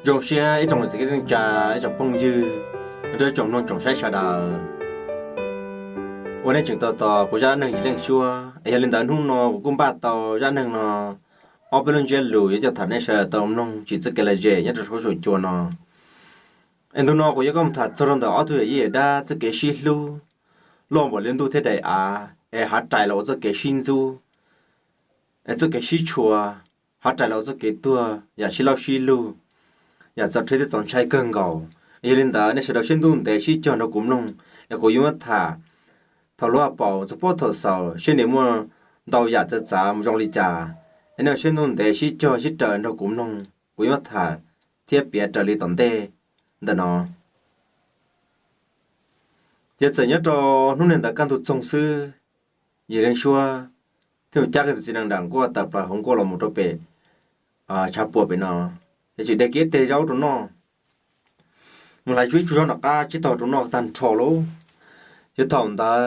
Zoo siab ib tsoom niam txiv kwv tij neej tsa, ib tsoom phooj ywg, ib tsoom mloog tsoom saib sawv daws, uas nej tseem tos tos kuv zaj dab neeg Yim Leej Suab. Es yog li ntawd hnub no kuv kuj npaj tau zaj neeg no ob peb lub ntsiab lus yuav coj tham nej sawv daws tau mloog tsim txoj kev lom zem nyob rau saum huab saum cua no. Es ntu no kuv yuav coj mus tham txog rau ntawm ob tug yawm yij yawm dab txoj kev sib hlub, loj npaum li ntuj thiab daim av, es hav rais los ua txoj kev sib ntxub, es txoj kev sib tshua, hav rais los ua txoj kev tuag yam sib laub sib lug, yam txaus rhawv thiab txaus ntshai kawg nkaus. Yog li ntawd nej sawv daws siab ntuj ntev sib cog nrog kuv mloog, es kuv yuav muab tham thaum lub hauv paus txog puag thaum xaus seb nws muaj ntau yam txawv txav mus zoo li cas. Es nej siab ntuj ntev sib cog sib raws nrog kuv mloog, kuv yuav muab tham thiab piav raws li tom ntej ntawm no. Ces txawm nyob rau hnub niaj ntawd kaj ntug txoog xwb, Yim Leej Suab thiaj mus cab kiag tus txiv nees nram nkuaj tawm plaws hauv nkuaj los mus rau pem tshav puam pem no, ces tseem de kiag ib teg zaub rau noj. Mus hlais tsuag ib tsuag zaub nram qab tsib taug rau noj tag nrho lauj. Ces thaum ntawd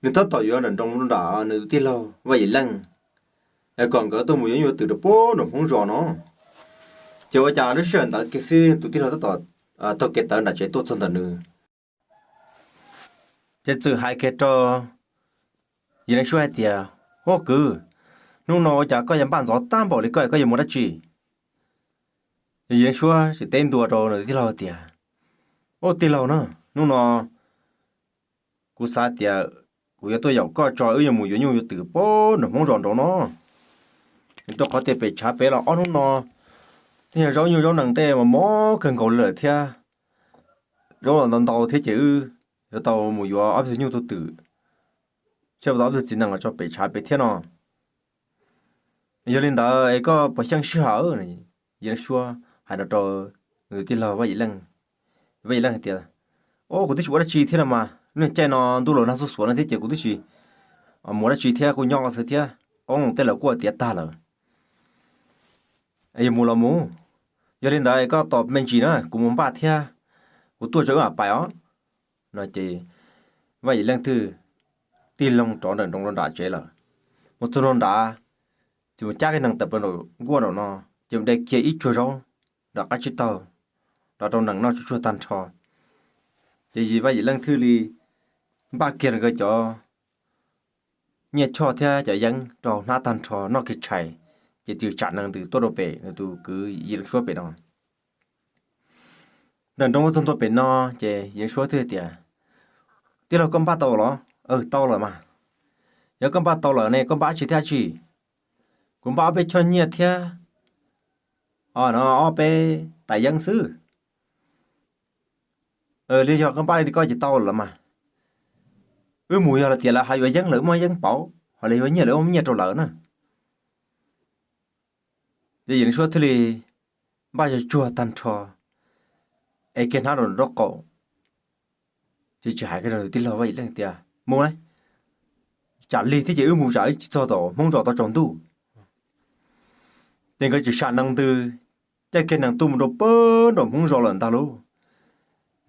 nws tab tom yuav nram nroos nram nws tus tij laug Vaj Yim Leej, es kom nkawd tuaj mus yuav nyuj yuav twm rau puag nram hmoob zos no. Ces ua cas lub sij hawm ntawd kiag xwb tus tij laug tab tom taug kev tawv nram tsev tuaj txog ntawm nws. Ces txawm hais kiag rau Yim Leej Suab hais tias, Ub kwv, hnub no ua cas koj yuav npaj ntxov tag npaum li, koj koj yuav mus dab tsi? Yim Leej Suab tseem teb ntua rau nws tij laug tias, Ub tij laug na, hnub no kuv xav tias kuv yuav tuaj yaum koj tso wb yuav mus yuav nyuj yuav twm puag nram hmoob zos nraud no. Rau qhov tias pem tshav pem los ob hnub no tej zaub nyuj zaub nees tej mas mob kawg nkaus li lawm thiab, zaub los ntau ntau thiab ces wb yuav tau mus yuav ob peb tug nyuj tug twm, thiab ua tau ob peb tug txiv nees los tso pem tshav pem thiab no. Yog li ntawd es koj puas xyeej sij hawm? Yim Leej Suab hais no rau nws tij laug Vaj Yim Leej. Vaj Yim Leej hais tias, Ub kuv twb tsis ua dab tsi thiab los mas, lub caij no ntuj los nag xuj xuav no thiab ces kuv twb tsis mus dab tsi thiab, kuv nyob xwb thiab, ob tej lawv kuj tiav tag lawm. Yog mus los mus, yog li ntawd koj tos me ntsis na, kuv mus npaj thiab, kuv tuaj tso wb mam pais os. No ces Vaj Yim Leej twb tig loo rov nram nroos rau nram tsev lawm. Mus txog nram nrad, ces mus cab kiag nees tawm plaws nram nkuaj nram no, ces mus de kiag ib tsuag zaub nram qab tsib taug rov rau nees noj tsuag tsuag tag nrho. Ces Vaj Yim Leej thiaj li npaj kiag nkawd cov nyiaj choj thiab cov yeeb rau hauv hnab tag nrho noj kiag tshais, ces txawm tsam nees ntws tuaj rau pem nws tus kwv Yim Leej Suab pem no. Ntawm nroos txog ntua pem no, ces Yim Leej Suab thiaj tias, Tij laug koj npaj tau los? Tau lawm mas. Yog koj npaj tau lawm ne koj npaj dab tsi thiab dab tsi? Kuv npaj ob peb choj nyiaj thiab ob peb tais yeeb xwb. Li yog koj npaj li koj ces tau lawm mas. Wb mus yog tias lawv hais yuav yeeb lawv muaj yeeb pauv, ho li yuav nyiaj lawv muaj nyiaj rau lawv na. Ces Yim Leej Suab thiaj li npaj tsuag tsuag tag nrho, ev kiag hnab rau nraub qaum, ces tsis hais kiag rau nws tij laug Vaj Yim Leej tias, Mus na, tsam lig thiab ces wb mus tsam wb tsis txog tom hmoob zos tau tsaus ntuj. Ces nkawd txawm tsam nees ntws, caij kiag nees tuaj mus rau puag nram hmoob zos lawm ntag lauj.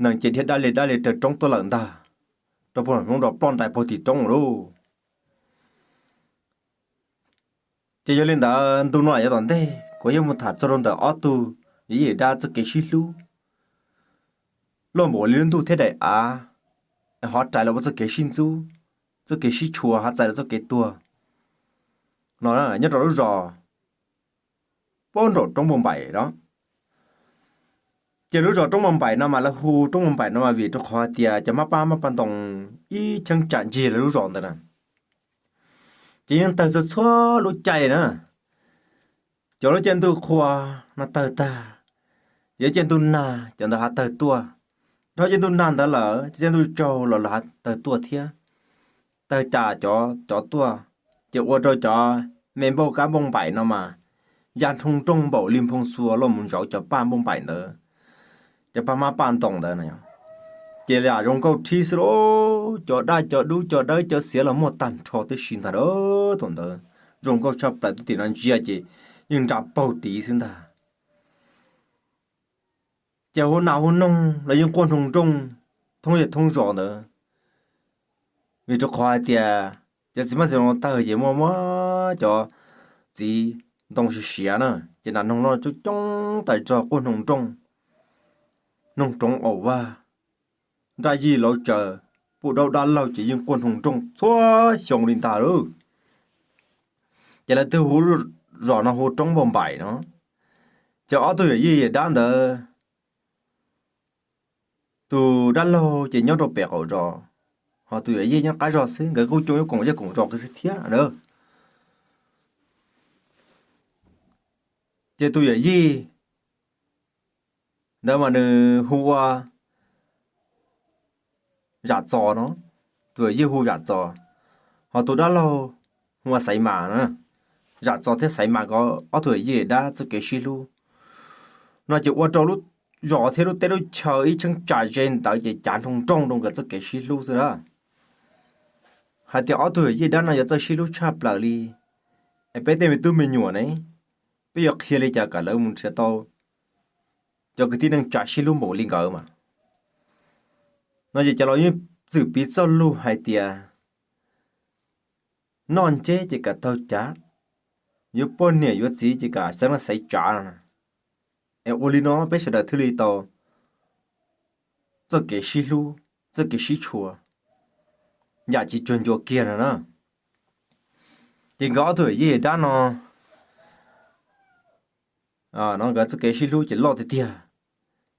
Nees ces dhia dab li dab li raws roob tuaj lawm ntag, rau puag nram hmoob zos ploj ntais puag tim roob lauj. Ces yog li ntawd ntu no yuav tom ntej kuv yuav mus tham txog rau ntawm ob tug yawm yij yawm dab txoj kev sib hlub, loj npaum li lub ntuj thiab daim av, hov rais los ua txoj kev sib ntxub, txoj kev sib tshua, hav rais los txoj kev tuag no nyob rau lub zos puag nram roob Npauj Npaim no. Ces lub zos roob Npauj Npaim no mas lawv hu roob Npauj Npaim no mas vim rau qhov tias cov mab paj mab paj ntoos ib cheeb tsam ncig lawv lub zos ntawd na. Ces yeej tawg txhua txhua lub caij na. Cov lub caij ntuj qhua no tawg tag, ces lub caij ntuj nag cov ntawd ho tawg tuaj. Dhau caij ntuj nag ntawd lawm ces caij ntuj tsaug los lawv ho tawg tuaj thiab. Tawg cas cov cov tuaj, ces ua rau cov me npauj kab Npauj Npaim no mas ya nroo nrooj npaum li nphoo xua loj mus ntsauv cov paj Npauj Npaim ntawd, cov paj mab paj ntoos ntawd. Ces lam zoo nkauj rhib xwb lauj, cov daj cov dub cov dawb cov xiav los muaj tag nrho tib si ntag. Thaum ntawd zoo nkauj tshaj plaws, twb tim no ntsia ces yeej nra paug tid xwb ntag. Ces hauv nas hauv noog los yeej quaj nroo nrooj thoob zej thoob zos ntawd, vim rau qhov hais tias cov txiv mab txiv ntoo tawg ces muaj muab cov txiv ntoo siav siav na, ces nram noog no coob coob tas zog quaj noog nrooj, noog roov aus vag, nraj yij lauv tsaws, puj daub dab laug ces yeej quaj noog nrooj txhua xyoo li ntag lauj. Ces lawv twb hu zos no hu Roob Npauj Npaim no. Ces ob tug yawm yij yawm dab ntawd, tus dab laug ces nyob rau pem qaum zos, ho tus yawm yij nyob qab zos xwb, nkawd kuj coob yuav koom zej koom zos kiag xwb thiab na. Ces tus yawm yij ntawd mas nws hu ua Zam Txos no, tus yawm yij hu Zam Txos, ho tus dab laug hu ua Xaiv Mas na. Zam Txos thiab Xaiv Mas nkawd ob tug yawm yij dab txoj kev sib hlub no ces ua rau lub zos thiab lub teb lub chaw ib cheeb tsam ze ntawd ces cav nroo nrooj rau nkawd txoj kev sib hlub xwb na. Hais tias ob tug yawm yij dab no yuav txawj sib hlub tshaj plaws li, es peb tej me tub me nyuam ne, peb yuav qhia li cas kom lawv mus nrhiav tau cov kwv tij neej tsa sib hlub npaum li nkawd mas. No ces cov laus yeej txwm piv txoj lus hais tias noj nceb ces kom taug cav, yuav poj niam yuav txiv ces kom xeeb leej xaiv tsav no. Es ua li no peb sawv daws thiaj li tau txoj kev sib hlub, txoj kev sib tshua, yam tsis cuag ncua kiag no na. Ces nkawd ob tug yawm yij dab no, no nkawd txoj kev sib hlub ces loj tiag tiag,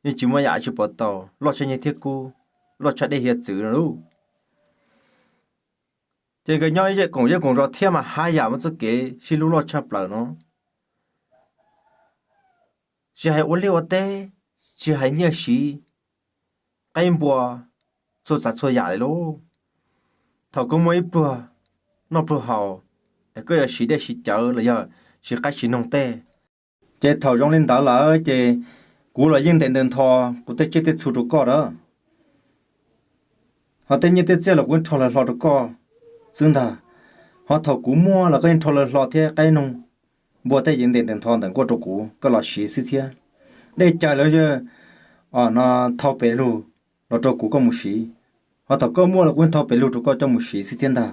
yeej tsis muaj yam tsis pov tau, loj tshaj nyiaj thiab kub, loj tshaj dej hiav txwv no lauj. Ces nkawd nyob ib zej koom zej koom zos thiab mas haj yam muaj txoj kev sib hlub loj tshaj plaws no. Tsis hais ua liaj ua teb, tsis hais nyiaj siv, qaib npua, txhua tsav txhua yam li lauj. Thaum koj muaj ib pluag noj pluag haus, es koj yuav siv dej siv cawv los yog siv qaib siv noog tej, ces thaum zoo li ntawd lawm ces kuv los yeej ntes ntes ntho kuv tej tsiaj tej txhu rau koj na. Ho tej nyiaj tej txiaj los kuv yeej rho lawv hlo rau koj xwb ntag. Ho thaum kuv muaj los koj yeej rho lawv hlo thiab, qaib noog npua tej yeej ntes ntes ntho ntawm nkuaj rau kuv koj los siv xwb thiab. Dej cawv los no thau pes lug los rau kuv koj mus siv, ho thaum koj muaj los kuv yeej thau pes lug rau koj coj mus siv xwb thiab ntag.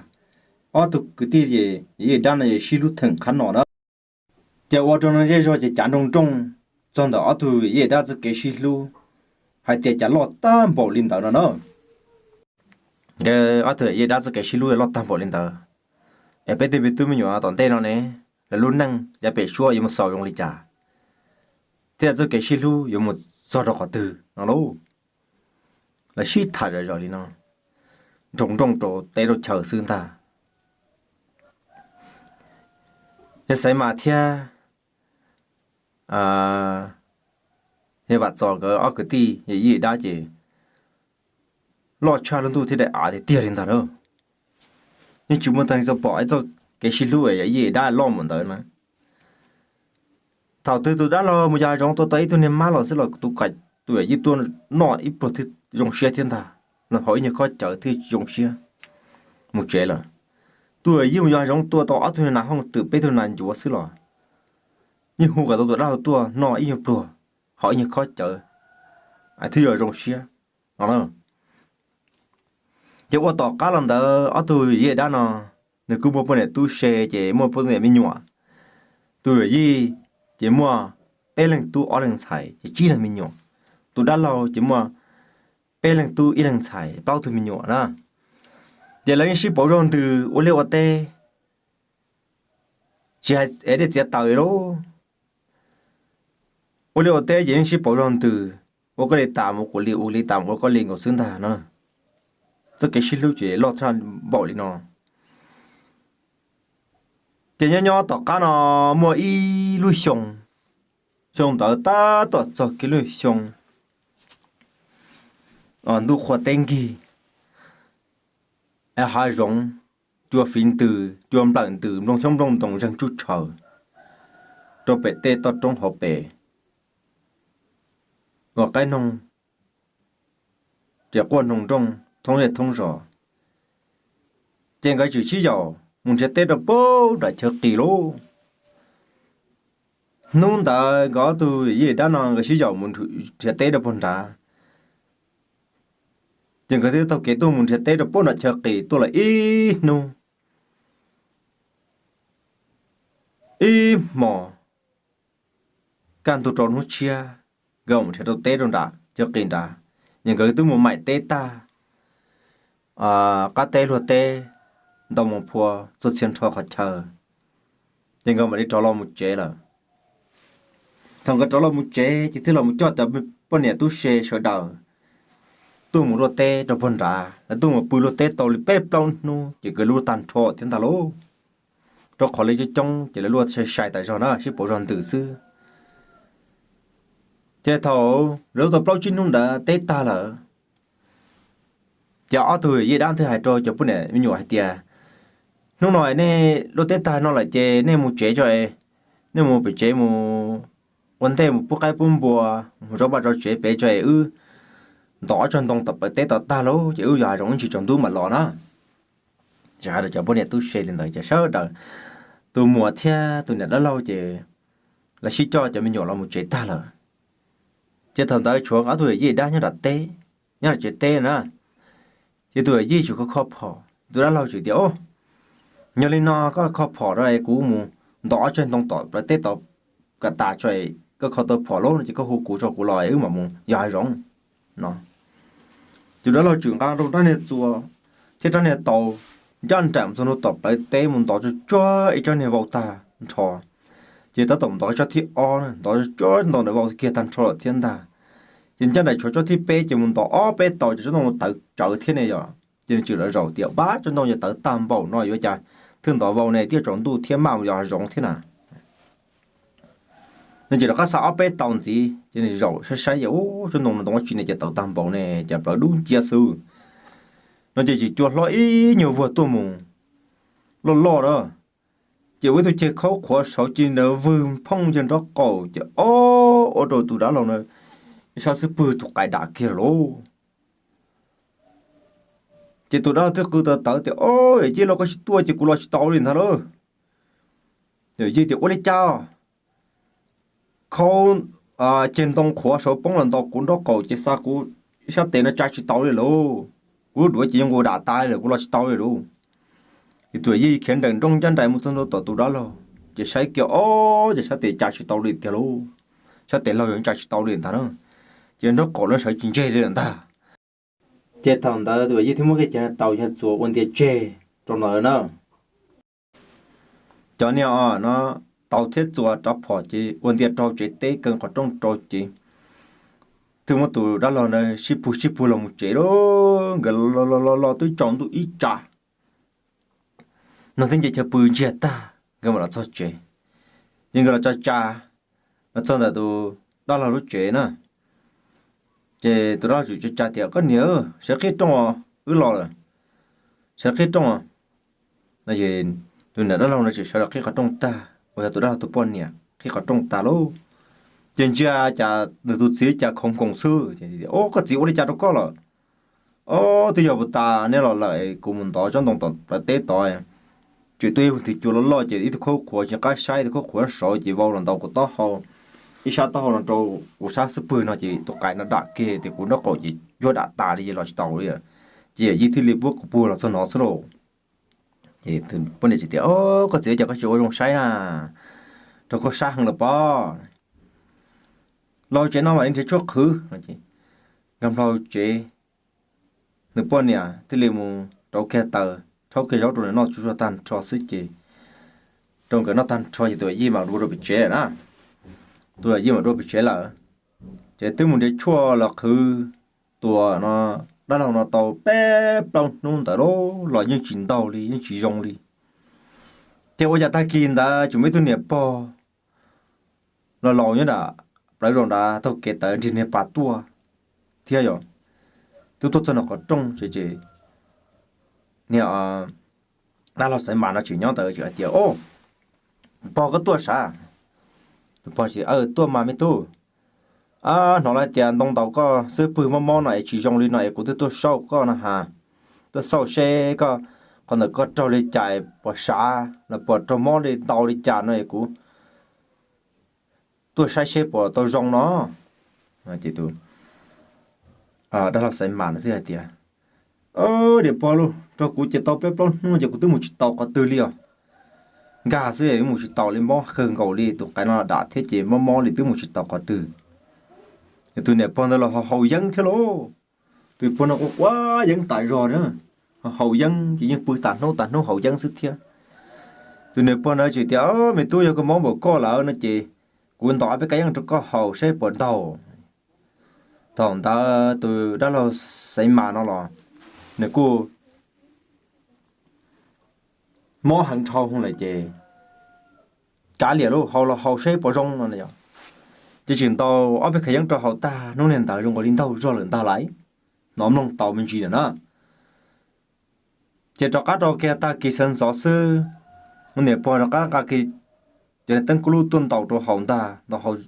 Ob tug kwv tij yawm yij dab no yeej sib hlub theem qhov no na. Ces ua rau no zej zog ces cav nroo nrooj txog ntawm ob tug yawm yij dab txoj kev sib hlub, hais tias cas loj tag npaum li ntawd no na. Ob tug yawm yij dab txoj kev sib hlub loj tag npaum li ntawd, es peb tej me tub me nyuam tom ntej no ne, lawv lub neej yav pem suab yuav mus xaus zoo li cas, thiab txoj kev sib hlub yuav mus txog rau qhov twg no lauj. Lawv sib tham zom zaws li no, nroo nrooj rau teb rau chaw xwb ntag. Yawg Xaiv Mas thiab yawg Vam Txos nkawd ob kwv tij yawm yij dab ces loj tshaj lub ntuj thiab daim av tiag tiag li ntag na. Yeej tsis muaj tag tau pom ib txoj kev sib hlub yawm yij dab loj npaum ntawd na. Thaum twg tus dab laug mus yos hav zoov tua tau ib tug niag mab los xwb los tus kam tus yawm yij tuaj noj ib pluag thiaj zoo siab thiab ntag, los haus ib nyuag khob cawv thiaj zoo siab mus tsev lawm. Tus yawm yij mus yos hav zoov tua tau ob tug niag nas hooj twm peb tug nas ncuav xwb los yeej hu kom tau tus dab laug tuaj noj ib nyuag pluag, haus ib nyuag khob cawv thiaj yuav zoo siab no. Ces ua tom qab los ntawd ob tug yawm yij dab no, nws kuj muaj poj niam tub se ces muaj poj niam me nyuam. Tus yawm yij ces muaj peb leeg tub ob leeg ntxhais ces tsib leeg me nyuam. Tus dab laug ces muaj peb leeg tub ib leeg ntxhais plaub tug me nyuam na. Ces lawv yeej sib pauv zog ntws ua liaj ua teb, tsis hais ev dej txiav taws li lauj. Ua liaj ua teb ces yeej sib pauv zog ntws, ua koj li tas mus kuv li, ua li tas mus ua koj li nkaus xwb ntag na. Txoj kev sib hlub ces loj tshaj npaum li no. Ces nyob nyob tom qab no muaj ib lub xyoo, xyoo ntawd tab tom txog kiag lub xyoo ntuj qhua teb nkig, hav zoov cua fiv ntws, cua nplawm ntws, nplooj xyoob nplooj ntoos zeeg tsuj tshaws rau pem tej toj roob hauv pes, ua qaib noog ces quaj noog nrooj thoob zej thoob zos. Ces nkawd tseem sib yaum mus nrhiav teb rau puag nram chaw qis lauj. Hnub ntawd nkawd ob tug yij dab no nkawd sib yaum mus nrhiav teb rau puag nrad. Ces nkawd thiaj taug kev tuaj mus nrhiav teb rau puag nram chaw qis tuaj lawm ib hnub ib hmos, kaj ntug rau hnub tshiab, nkawd mus nrhiav rau teb rau nram cov qis nrad, ces nkawd twb mus maim teb tag, qab teb luag teb, ntoo mus phua txhua txhia nrho qhov chaw, ces nkawd mam li rov los mus tsev lawm. Thaum nkawd rov los mus tsev ces thiaj los mus coj cov poj niam tub se sawv daws tuaj mus luaj teb rau puag nrad. Lawv tuaj mus pw luaj teb tau li peb plaub hnub ces nkawd luaj tag nrho thiab ntag lauj. Rau qhov li coob coob ces lawv luaj sai sai tas zog na, sib pauv zog ntws xwb. Ces thaum lawv luaj tau plaub tsib hnub ntawd teb tag lawm, ces ob tug yawm yij dab ntawd hais rau cov poj niam me nyuam hais tias, hnub no nej luaj teb tag no lawm ces nej mus tsev tso, nej mus pem tsev mus ua ntej mus pub qaib pub npua, mus zov vaj zov tsev pem tso es wb ntov ob tsob ntoo tom plawv teb tod tag lauj ces wb yos hav zoov ib ntsis tsaus ntuj mam los na. Ces hais rau cov poj niam tub se li ntawd ces sawv daws, tus muam thiab tus niam dab laug ces lawv sib coj cov me nyuam los mus tsev tag lawm. Ces thaum ntawd tshuav ob tug yawm yij dab nyob nram teb, nyob nram tsev teb na. Ces tus yawm yij tseem kho kho phom, tus dab laug tseem tias, yog li no koj kho phom rau es kuv mus ntov ob tsob ntoo tom plawv teb tod kom tas tso, koj kho tau phom lauj no ces koj hu kuv tso kuv los wb mam mus yos hav zoov no. Tus dab laug tseem nqa rau rab niag txuas thiab rab niag taus ncaj nraim mus txog ntua tom plawv teb mus ntov tsuag tsuag ib tsob niag vau tag nrho. Ces tab tom ntov tsob thib ob, ntov tsob ntoo ntawd vau kiag tag nrho lawm thiab ntag. Ces ncaj nraim tshuav tsob thib peb ces mus ntov ob peb taus ces tsob ntoo tawv tsawv thiab ne yom. Ces nws tseem lawv zaum tias, pab tsob ntoo ces tawv tag npaum no yuav cas thiaj ntov vau ne, twb tsaus ntuj thiab maj mus yos hav zoov thiab na. Nws tseem rov qab xa ob peb taus ntxiv ces nws zaum saib saib ces, ub, tsob ntoo no ntoo dab tsi ne ces tawv tag npaum ne, cas plawv dub nciab xwb no. Ces tseem cua hlob ib nyuag vuag tuaj mus loj loj na. Ces ua ib tug ceg khaub qhuav saud ces ntawd vwg phooj ywg nraub qaum ces ob ua rau tus dab laug na ib sab xub pwg tus qais dam kiag lauj. Ces tus dab laug twb qw tawv tawv tias, ob, yawm yij los koj tsis tuaj ces kuv los tsis tau li ntag lauj. Yawm yij tias, ua li cas, khaub ceg ntoo qhuav saud poob los ntaus kuv nraub qaum ces xa kuv ib sab tes no tsa tsis tau li lauj. Kuv lub duav ces yeej nqus dam tas li lawm, kuv los tsis tau li lauj. Ces tus yawm yij khiav nrawm nrooj ncaj nraim mus txog ntua tom tus dab laug ces saib kiag, ob, ces sab tes tsa tsis tau li tiag lauj. Sab tes laug yeej tsa tsis tau li ntag na. Ces nraub qaum los sawv tsis ntseg li lawm ntag. Ces thaum ntawd tus yawm yij thiaj muab kiag cov taus cov txuas ua ntia tseg rau ntawd na. Cov niag no taus thiab txuas rov phom ces ua ntia rau tsev teb, kaw qhov rooj rau ces thiaj muab tus dab laug na sib pug sib pug los mus tsev lauj. Nkawd los los los twb tsaus ntuj ib tsam no thiab, nce chaw pw ntsiag tag nkawd mam los txog tsev. Ces nkawd los tsa tsa los txog ntawm tus dab laug lub tsev na. Ces tus dab laug tseem tsa tsa tias, koj niam, sawv qhib rooj os, wb los lawm, sawv qhib rooj os. Tus niam dab laug no tseem sawv los qhib qhov rooj tag, uas yog tus dab laug tus poj niam qhib qhov rooj tag lauj. Ces ntsia cas nws tus txiv cas khoov nkoos xwb. Ob, koj txiv ua li cas rau koj lawm? Ob, twb yog puas tas neb los lawm, kuv mus ntov tsob ntoo tom plawv teb tod, tseem tuaj ib tug cua loj loj ces ib tug khaub qhuav tsis qab saib, ib tug khaub qhuav saud ces vau los ntaus kuv taub hau ib sab taub hau no rau kuv sab xub pwg no ces tus qais no dam kiag tias kuv nraub qaum ces cuag dam tas li los tsis tau li. Ces yawm yij thiaj li muab kuv pug los txog no xwb lauj. Ces poj niam tseem tias, koj txiv, cas koj tsis ua zoo saib na, rau koj sab heev lawm pob. Los tsev no mam li nrhiav tshuaj qhwv. Nkag nplo tsev, nws poj niam thiaj li mus rauv kiag taws rhaub kiag zaub rau nws noj tsuag tsuag tag nrho xwb ces rau nkawd noj tag nrho ces tus yawm yij mam dua rau pem tsev lawm na. Tus yawm yij mam dua pem tsev lawm, ces twb mus nrhiav tshuaj los qhwv tus dab laug no tau peb plaub hnub ntawd lauj, los yeej tsis ntaug li, yeej tsis zoo li. Ces ua cas tag kis ntawd tseem muaj ib tug niam pog laus laus nyob nram plawv zaum nrad taug kev tawm nrig niag pas tuaj thiab yom. Twb tuaj txog nram qhov rooj ces niag dab laug Xaiv Mas no tseem nyob ntawd tseem hais tias, pog, koj tuaj sav? Tus pog tias, tuaj mas me tub. Hnov lawv tias ntoo ntaus koj xub pwg mob mob no es tsis zoo li no es kuv twb tuaj xauj koj no ha. Tuaj xauj seb koj qhov ntawd koj raug li cas puas sav los puas raug mob li ntau li cas no es kuv tuaj saib seb puas tau zoo no. Ces tus dab laug Xaiv Mas no thiaj hais tias, niam pog lauj, raug kuv ces tau peb plaub hnub ces kuv twb mus tsis tau qhov twg li os. nkag xwb mus tsis taus li, mob kawg nkaus li, tus qaiv no dam thiab ces mob mob li twb mus tsis taus qhov twg. Tus niam pog ntawd los haus yeeb thiab lauj. Tus pog no kuj quav yeeb tas zog na, haus yeeb ces yeej pw tas hnub tas hnub haus yeeb xwb thiab. Tus niam pog ntawd tseem tias, Me tub, yog koj mob npaum koj lawm no ces kuv ntaus ob peb kab yeeb rau koj haus saib puas ntaug. Thaum ntawd tus dab laug Xaiv Mas no los nws kuj mob heev dhau lawm ces kav liam lauj, haus los haus saib puas zoo no. Ces tseem ntaus ob peb kab yeeb rau haus tag hnub niag ntawd zoo nkaus li ntaug zog lawm ntag lauj. Hnov mloog tau me ntsis lawm na. Ces rov qab rau kiag tag kis sawv ntxov xwb, niam pog rov qab nqa kiag cov teeb kub lub tuaj ntaus rau haus ntag, ntaus haus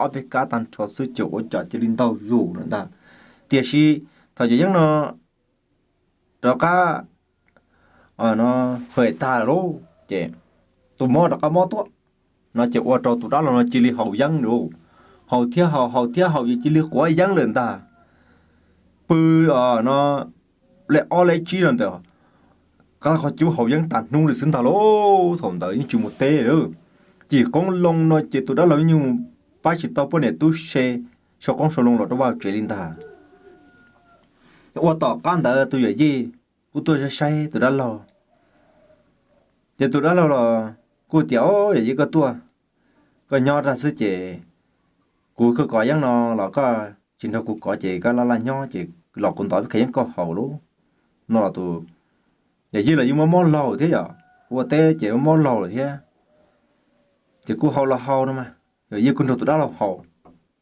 ob peb kab tag nrho xwb ces ua cas cia li ntaug zus lawm ntag. Tiam sis thaum cov yeeb no rov qab hais tag lawm lauj ces tus mob rov qab mob tuaj no ces ua rau tus dab laug no cia li haus yeeb lauj. Haus thiab haus, haus thiab haus ces cia li quav yeeb lawm ntag. Pw no lej ob lej tsib no ntawd, qab qhov cub haus yeeb tas hnub li xwb ntag lauj. Thaum ntawd yeej tsis mus teb lawm, cim qoob loo no ces tus dab laug yeej mus pab tsis tau poj niam tub se sau qoob sau loo los rau vaj tsev li ntag. Ua tom qab ntawd tus yawm yij kuj tuaj saib saib tus dab laug. Ces tus dab laug los kuj tias, Au, yawm yij koj tuaj, koj nyob rau xwb ces kuv koj kov yeeb no los koj tsis nrog kuv kov ces koj laj laj nyob ces los kuv ntaus peb khav yeeb koj haus lauj. No los tus yawm yij los yeej mob mob laug thiab yom, ua teb ces mob mob laug lawm thiab. Ces kuj haus los haus no mas, yawm yij kuj nrog tus dab laug haus.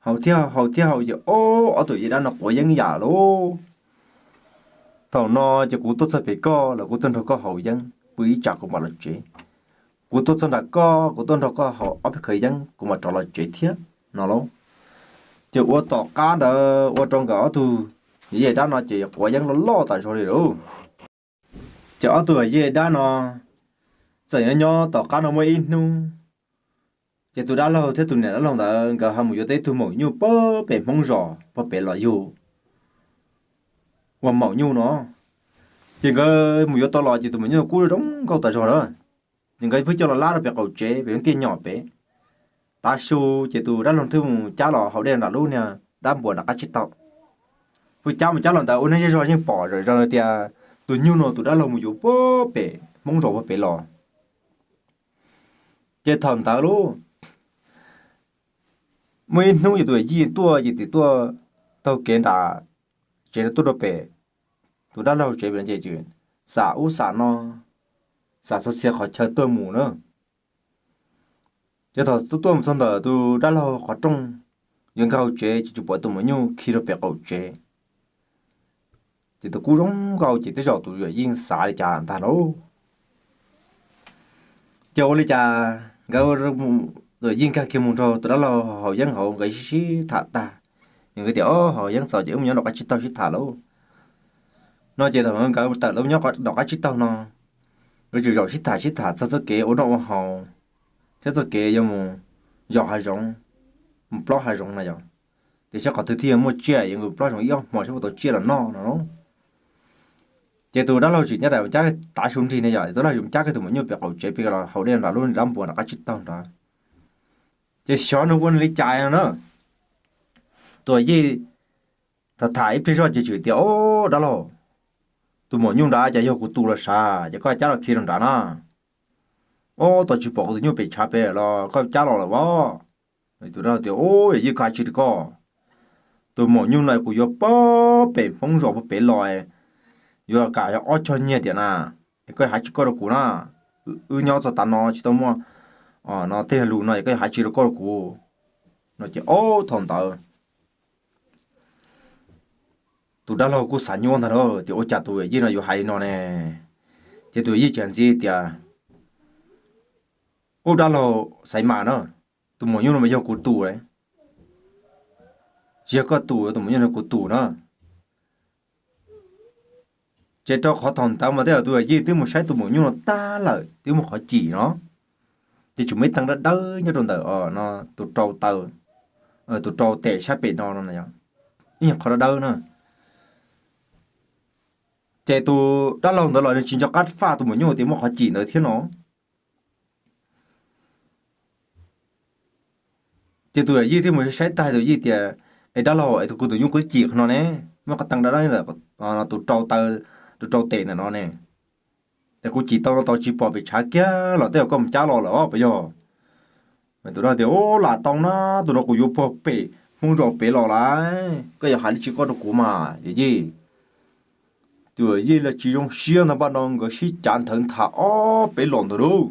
Haus thiab haus thiab haus ces ob tug yawm yij dab no quav yeeb yam lauj. Thaum no ces kuv tuaj txog pem koj los kuv tuaj nrog koj haus yeeb, pw ib tsam kuv mam los tsev. Kuv tuaj txog nram koj, kuv tuaj nrog koj haus ob peb khav yeeb kuv mam rov los tsev thiab no lauj. Ces ua tom qab ntawd ua rau nkawd ob tug yawm yij dab no ces quav yeeb loj loj tas zog li lauj. Ces ob tug yawm yij dab no txawm nyob nyob tom qab no muaj ib hnub, ces tus dab laug thiab tus niam dab laug ntawd nkawd ho mus yuav tau ib tug maum nyuj pem Hmoob zos pem los yug ua maum nyuj no. Ces nkawd mus yuav tau los ces tus maum nyuj kub zoo nkauj tas zog na. Ces nkawd pheej coj los lab rau pem qaum tsev pem lub tiaj nyom pem. Tav su ces tus dab laug thiaj mus cab los haus dej nram lub niag dab npuas nram qab tsib taug. Pheej cab mus cab los ntawd ua neej zej zog yeej pom zom zaws tias tus nyuj no tus dab laug mus yuav pem Hmoob zos pem los. Ces thaum ntawd lauj, muaj ib hnub ces tus yawm yij tuaj ces tus tuaj taug kev nram tsev tuaj rau pem tus dab laug tsev pem ces xam ub xam no, xam txhua txhia qhov chaw tuaj mus na. Ces thaum tuaj tuaj mus txog ntawm tus dab laug qhov rooj, yuav nkag hauv tsev ces tsuas pom tus maum nyuj khi rau pem qaum tsev. Ces tus kub zoo nkauj ces tej zaum tus yawm yij xav li cas ntag lauj. Ces ua li cas nkawd tus yawm yij nkag kiag mus nrog tus dab laug haus yeeb hauv, nkawd sib sib tham tag, ces nkawd tias, Au, haus yeeb txaus ces wb mus nyob nram qab tsib taug sib tham lauj. No ces thaum nkawd tawm los nyob nram qab tsib taug no, nkawd tseem zaum sib tham sib tham txog txoj kev ua noj ua haus thiab txoj kev yuav mus yos hav zoov, mus plob hav zoov na yom. Tiam sis qhov twg thiaj yuav muaj tsiaj yuav mus plob zoov ib ob hmo seb puas tau tsiaj los noj no. Ces tus dab laug tseem nyob rau cab tav su nrig ne yom, tus dab laug tseem cab kiag tus maum nyuj pem qaum tsev pem los haus dej nram lub dab npuas nram qab tsib taug nrad. Ces xyov nws ua nws li cas no na, tus yawm yij tham tham ib pliag zoj ces tseem tias, Au, dab laug, tus maum nyuj nrad cas yog kuv tus los sav, ces koj cab los khi rau nrad na. Au, tos tsis pom kuv tus nyuj pem tshav pem los koj cab los lawm as. Tus dab laug tias, Au, yawm yij, koj hais tsis rau koj, tus maum nyuj no kuv yuav pem Hmoob zos pem los, yuav kam yog ob choj nyiaj tiam na, es koj hais tsis koj rau kuv na. Wb nyob txog tav no tsis tau muaj no tej lus no es koj yuav hais tsis rau koj rau kuv no. Ces ob thaum ntawd tus dab laug kuj xav nyuaj ntag lauj, tias ua cas tus yawm yij no yuav hais li no ne. Ces tus yawm yij tseem ntxiv tias, Ub, dab laug Xaiv Mas na, tus maum nyuj no mas yog kuv tus, tsis yog koj tus, tus maum nyuj no kuv tus na. Ces rau qhov thaum ntawd mas tej zaum tus yawm yij twb mus saib tus maum nyuj no tag lawm, twb muaj qhov cim no, ces tseem muaj ib teev dawb dawb nyob rau ntawm no, tus rau taw, tus rau tes sab pem no no, ib nyuag qhov dawb dawb na. Ces tus dab laug ntawd los nws tsis nco qab faj tus maum nyuj tias muaj qhov cim ntawd thiab no. Ces tus yawm yij thiaj mus saib tag tus yij tias, Es dab laug, es tus kuv tus nyuj kuv twb cim qhov no ne, muaj qhov teev dawb dawb ntawm tus rau taw, tus rau tes ntawm no ne, es kuv cim tau no tau tsis pom pem tshav kiag los tej zaum koj mus cab los lawm os puas yog? Tus dab tias, Ub, lam tau na, tus no kuv yuav puag pem Hmoob zos pem los lawm, koj yuav hais li tsis koj rau kuv mas yawm yij. Tus yawm yij los tsis zoo siab ntag, npaj no nkawd sib cav nthawv nthav ob peb los ntawd lauj.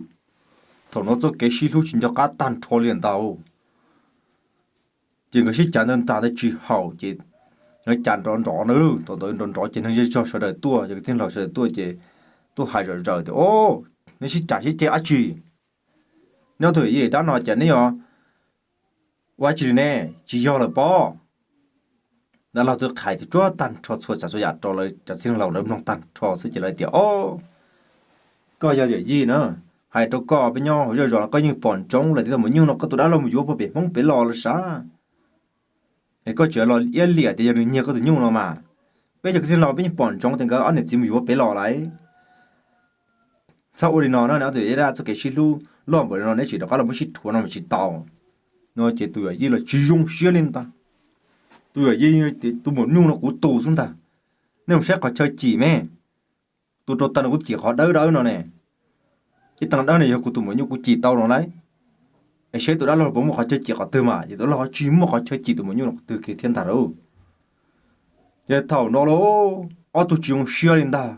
Thaum no txoj kev sib hlub tsis nco qab tag nrho li ntag. Ces nkawd sib cav ntawd ntag tsis haum ces nkawd cav nrov nrov na, thaum ntawd nrov nrov ces neeg zej zog sawv daws tuaj, yog kwv tij laus sawv daws tuaj ces tuaj hais zom zaws tias, O, neb sib cav sib ceg dab tsi? Neb ob tug yawm yij dab no ces neb yog ua dab tsi ne? Tsis yog lawm pob. Dab laug twb qhais tias tsuag tag nrho txhua tsav txhua yam rau lawv cov txij laus lawv mloog tag nrho xwb ces lawv tias, O, koj yog yawm yij na, hais rau koj peb nyob hauv zej zos no koj yeej pom ntsoov lawm tias tus maum nyuj no koj tus dab laug mus yuav puag pem Hmoob pem los lawm sav. Es koj tseem los iab liam tias yog nws nyiag koj tus nyuj no mas. Peb cov kwv tij laus peb yeej pom ntsoov tias nkawd ob niam txiv mus yuav pem los lawm. Txhob ua li no na, neb ob tug yawm yij dab txoj kev sib hlub loj npaum li no neb tseem rov qab los muab sib rhuav no mas tsis tau. No ces tus yawm yij los tsis zoo siab li ntag. Tus yawm yij, Tus maum nyuj no kuv tus xwb ntag. Nej mus saib qhov chaw cim me, tus rau taw no kuv cim qhov dawb dawb no ne. Ib tag dawb no yog kuv tus maum nyuj kuv cim tau no lauj. Es saib tus dab laug puas muaj qhov chaw cim qhov twg mas, ces tus dab laug tsis muaj qhov chaw cim tus maum nyuj no qhov twg kiag thiab ntag lauj. Ces thaum no lauj, ob tug tsis zoo siab li ntag.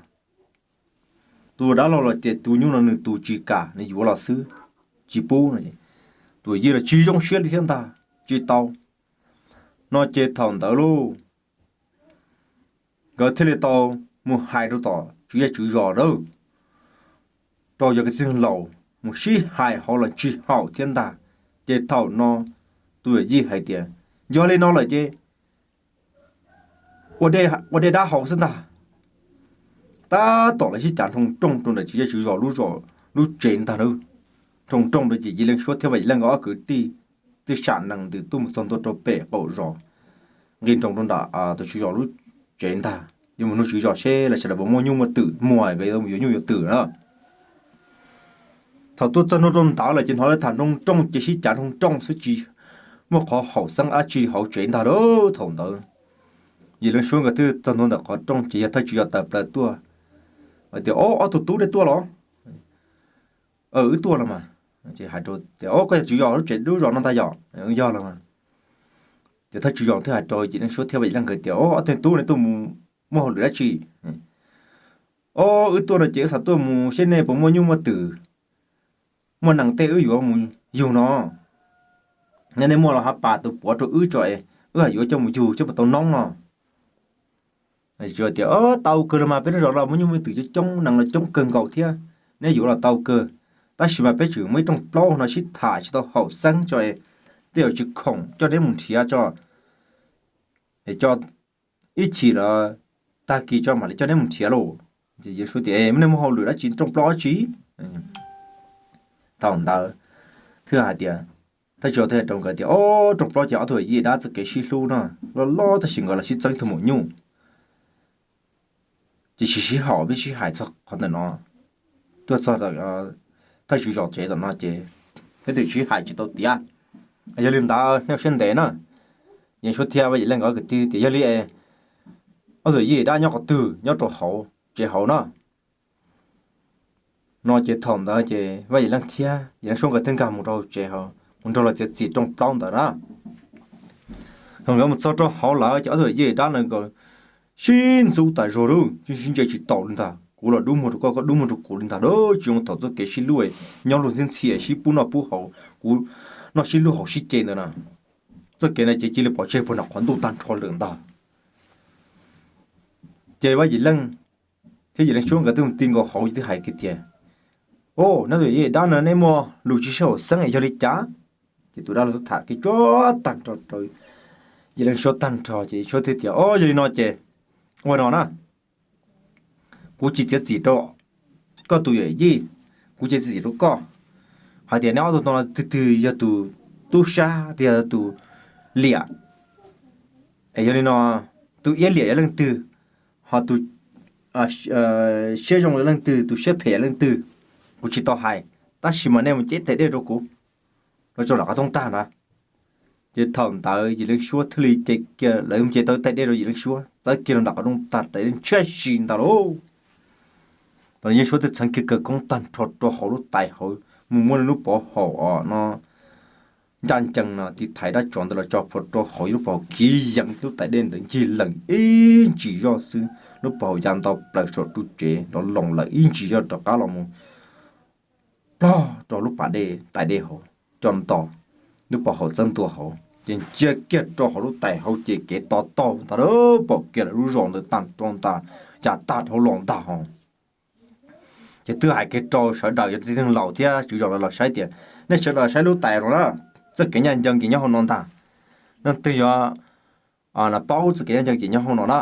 Tus dab laug los tias tus nyuj no nws tus tsis kam, nws yuav los xwb, tsis pub no. Tus yawm yij los tsis zoo siab li thiab ntag, tsis tau. No ces thaum ntawd lauj, nkawd thiaj li tau mus hais rau tom tswv zej tswv zos lawm, rau yog kwv tij laus mus sib hais hauv los tsis haum thiab ntag. Ces thaum no tus yawm yij hais tias, Yog li no lawm ces ua dej dab haus xwb ntag. Tab tom lawv sib cav nroo rooj rau ntawm tswv zej tswv zos lub zos, lub tsev ntag na. Nroo rooj rau ces Yij Leej Suab thiab Vaj Yim Leej nkawd ob kwv tij twb sam nees ntws tuaj mus txog ntua rau pem qaum zos, nqis nroos rau ntawm tus tswv zos lub tsev ntag, yuav mus nug tswv zos seb lawv sawv daws puas muaj nyuj muaj twm, muaj nkawd yuav mus yuav nyuj yuav twm na. Thaum tuaj txog ntua rau ntawd lawm ces hnov lawv tham nroo rooj ces sib cav nroo rooj xwb tsis muaj qhov haum xeeb dab tsi hauv tsev ntag lauj. Thaum ntawd Yij Leej Suab nkawd twb txog ntua ntawm qhov rooj ces yog thawj tswv zos tawm plaws tuaj tias, Ob, ob tug tub nej tuaj los? Wb tuaj los mas. Ces hais rau tias, Koj yog tswv zos lub tsev lub zos no ntag yom? Yog los mas. Ces thawj tswv zos twb hais rau Yij Leej Suab thiab Vaj Yim Leej nkawd tias, Ob tug tub nej tuaj mus muaj hauj lwm dab tsi? Ob, wb tuaj no ces wb xav tuaj mus seb nej puas muaj nyuj muaj twm, muaj nees tej wb yuav mus yug no. Nej, nej muaj los ho pas tus puav rau wb tso es wb hais yuav coj mus yug seb puas tau noob no. Tias, Tau kawg los mas, peb lub zos los muaj nyuj muaj twm coob coob, nees los coob kawg nkaus thiab, neb yuav los tau kawg. Tab sis mas peb tseem muaj ib rooj plaub no sib tham tsis tau haum xeeb tso es tej zaum tsis khoom coj neb mus nrhiav tso, es coj ib chim los tag kis tso mam li coj neb mus nrhiav lauj. Ces Yij Leej Suab tias, Nej muaj hauj lwm dab tsi, rooj plaub dab tsi? Thaum ntawd thiaj hais tias, thawj tswv zos thiaj hais rau nkawd tias, Ob, rooj plaub ces ob tug yij dab txoj kev sib hlub no loj loj tab sis nkawd los sib txeeb tug maum nyuj, ces tsis sib haum, peb sib hais txog qhov ntawm no. Tuaj txog thawj tswv zos tsev tom no ces peb twb sib hais tsis tau tiav. Yog li ntawd nej ua siab ntev na. Yij Leej Suab thiab Vaj Yim Leej nkawd kwv tij tias, Yog li ob tug yij dab nyob qhov twg? Nyob rau hauv tsev hauv na. No ces thaum ntawd ces Vaj Yim Leej thiab Yij Leej Suab nkawd thiaj nkag mus rau tsev hauv mus nrog lawv txiav txim rooj plaub ntawd na. Thaum nkawd mus txog rau hauv lawm ces ob tug yij dab no nkawd sib ntxub tas zog lauj, sib ntsia tsis taus li ntag, kuv los dub muag rau koj, koj dub muag rau kuv li ntag lauj. Tsis zoo thaum txoj kev sib hlub nyob luag ntxhi ntxhi sib pub noj pub haus, kuv noj sib hlub haus sib ce ntawd na. Txoj kev ntawd ces cia li pov tseg puag nram qhov ntuj tag nrho lawm ntag. Ces Vaj Yim Leej thiab Yij Leej Suab nkawd twb mus ti nkaus hauv ces twb hais kiag tias, Ob, neb tus yij dab no neb muaj lus tsis sib haum xeeb es yog li cas? Ces tus dab laug twb tham kev tsuag tag nrho rau Yij Leej Suab tag nrho ces Yij Leej Suab thiaj tias, Ob, yog li no ces ua no na, kuv tsis txiav txim rau koj tus yawm yij, kuv tsis txiav txim rau koj hais tias neb ob tug no twg twg yog tus tub sab, twg yog tus liam. Es yog li no, tus iab liam yog leej twg, ho tus siab zoo yog leej twg, tus siab phem yog leej twg, kuv tsis tau hais, tab sis mas nej mus cev tes dej rau kuv, rau tso nram qab thoob tag na. Ces thaum ntawd Yim Leej Suab thiaj li ce kiag, lawv mus ce tau tais dej rau Yim Leej Suab, txawb kiag rau nram qhov rooj tag, tais dej ntshiab si ntag lauj. Thaum no Yim Leej Suab thiaj txheev kiag khawv koob tag nrho rau hauv lub tais hauv, mus muab lub pov haum os no ncaj ncees no tiv thaiv dab tsov ntawd los tso plhuav rau hauv, lub pov haum khiv yees, lub tais dej ntawd ncig lees ib ntsis zoj xwb, lub pov haum ya nto plaws saum ru tsev los loos lawm ib ntsis zoj rov qab los mus plog rau lub pas dej tais dej hauv, co nto, lub pov haum txawb ntua hauv ces ntsia kiag rau hauv lub tais hauv ces kev to taub ntag, pom kiag lawv lub zos ntawd tag nrho ntag, ya tag dhau los ntag hos. Ces twb hais kiag rau sawv daws yog txiv neej laus thiab tswv zos los saib tias, nej sawv daws saib lub tais no na, txoj kev ncaj ncees ces nyob hauv no ntag, leej twg yuav paub txoj kev ncaj ncees ces nyob hauv no na.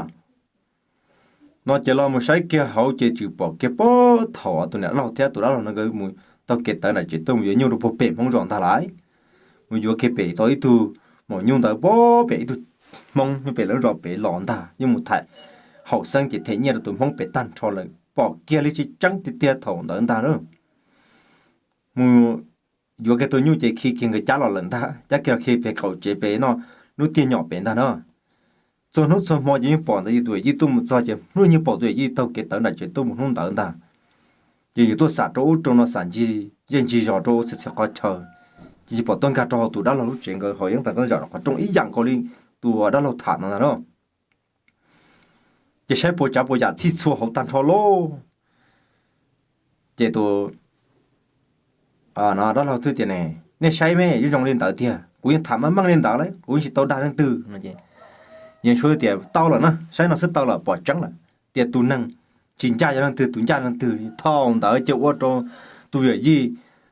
No ces los mus saib kiag hauv ces tsis pom kiag puag thaum tus niam laug thiab tus dab laug no nkawd mus taug kev tawv nram tsev tuaj mus yuav nyuj rau puag pem Hmoob zos ntag lauj. Mus yuav kiag pem tau ib tug maum nyuj ntawd puag pem ib tug Hmoob nyob pem lawv zos pem los ntag, yeej mus tham haum xeeb ces them nyiaj rau tus Hmoob pem tag nrho lawm, pom kiag li tsis tseeb tiag tiag thaum ntawd ntag na. Mus yuav kiag tus nyuj ces khi kiag nkawd cab los lawm ntag, cab kiag los khi pem qaum tsev pem no, lub tiaj nyom pem ntag na. Txhua hnub txhua hmo ces yeej pom ntawd, yog tus yawm yij tuaj mus txog ces hnub yeej pom tus yawm yij taug kev tawv nram tsev tuaj mus hnub ntawd ntag. Ces yus tuaj xam rau ub rau no, xam ncig zej ncig zos rau ub txhia txhia qhov chaw, ces tsis pom tuaj nkag rau hauv tus dab laug lub tsev, nkawd haus yeeb tag zom qhov rooj ib yam nkaus li tus dab laug tham no ntag na. Ces saib puas tsav puas yam txhij txhua hauv tag nrho lauj. Ces tus dab laug thiaj tias, nej saib me, yeej zoo li ntawd tiag, kuv yeej tham meej meej li ntawd lauj, kuv yeej tsis tau dag leej twg no. Yawm Suab tias tau lawm na, saib no xwb tau lawm, pom tseeb lawm tias tus neeg tsis ncaj yog leej twg, tus ncaj leej twg. Thaum ntawd ces ua rau tus yawm yij,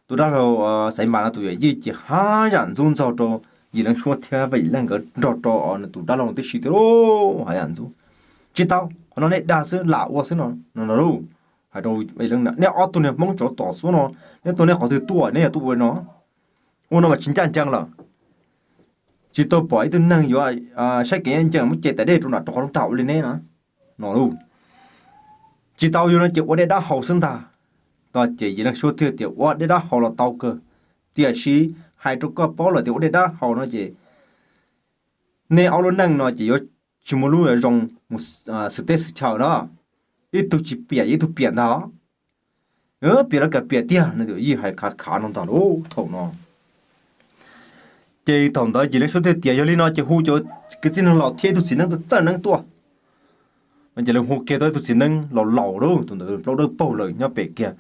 tus dab laug Xaiv Mas no tus yawm yij ces haj yam ntxub ntxaug rau Yim Leej Suab thiab Vam Yim Leej nkawd nrog rau tus dab laug tib si tias, haj yam ntxub, tsis tau, qhov no nej dag xwb, lam ua xwb no no lauj. Hais rau nej ob tug niag Hmoob tsov tom xuab no, neb tuaj neb qhov twg tuaj, neb yog tuaj ua no, ua no mas tsis ncaj ncees lawm. Tsis tau pom ib tug neeg yuav saib kev ncaj ncees muab ce tais dej rau nram rau qhov rooj tag ua li neb no no lauj. Tsis tau, yog no ces ua dej dab haus xwb ntag. Ces Yim Leej Suab thiaj tias ua dej dab haus los tau kawg, tiam sis hais rau koj paub lawm tias ua dej dab haus no ces nej ob lub neej no ces yuav tsis muaj lub zoo mus xwm teb xwm chaw na. Ib tug tsis piam, ib tug piam ntag. Piam los kam piam tiag no, yij hais khav khav no ntag lauj. Thaum no ces thaum ntawd Yim Leej Suab thiaj tias yog li no ces hu cov kwv tij neej laus thiab ib tug txiv neeb txawj neeb tuaj. Ces lawv hu kiag tau ib tug txiv neeb laus laus lauj, tus ntawd plaub dawb paug lawm nyob pem kiag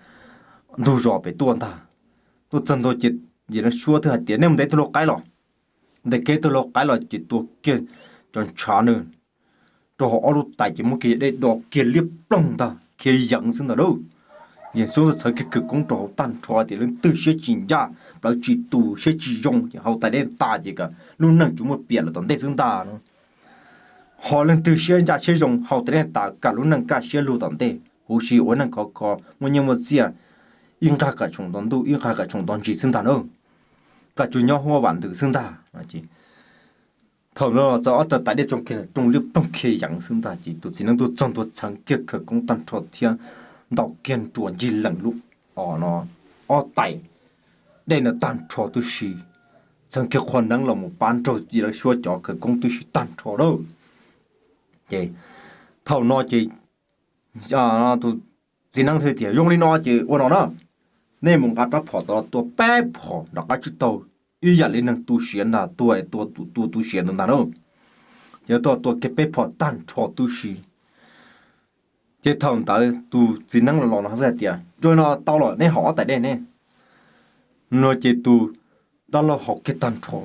ntug zos pem tuaj ntag. Tuaj txog ntua ces Yim Leej Suab thiaj hais tias nej mus ntes ib tug lau qaib los, ntes kiag ib tug lau qaib los ces tua kiag cov ntshav nws rau hauv ob lub tais ces muab kiag dej do kiag liab ploog ntag, khiav yeev xwb ntag lauj. Yim Leej Suab txhawv kiag khawv koob rau hauv tag nrho tias leej twg siab tsis ncaj, plawv tsis tus, siab tsis zoo ces haus tais dej tas ces kom lub neej tsuas muaj piam lawm tom ntej xwb ntag no. Ho leej twg siab ncaj siab zoo haus tais dej tas kom lub neej kaj siab lug tom ntej, huv si ua neej khov kho, muaj nyiaj muaj txiaj, ib nqag kom tshoom nto ntuj, ib nqag kom tshoom nto ntsis xwb ntag na. Kom tsuas nyob huaj vam ntws xwb ntag. Thaum no txawm ob tug tais dej tsoo kiag rooj liab ploog khiav yeev xwb ntag ces tus txiv neeb tuaj txog ntua txheev kiag khawv koob tag nrho thiab ntaus kiag nruas ncig lees lub, o no, ob tais dej no tag nrho tib si, txheev kiag qhua neeb los mus pab nrog Yim Leej Suab cov khawv koob tib si tag nrho lawm. Ces thaum no ces tus txiv neeb thiaj tias zoo li no ces ua no na, nej mus nqa rab phom tod tua peb phom nram qab tsib taug, ib yam li neeg tu siav ntag, tua tua tu siav ntawd ntag na. Ces tua tua kiag peb phom tag nrho tib si. Ces thaum ntawd tus txiv neeb los los no hais tias zoo li no tau lawm, nej haus ob tais dej ne. No ces tus dab laug haus kiag tag nrho,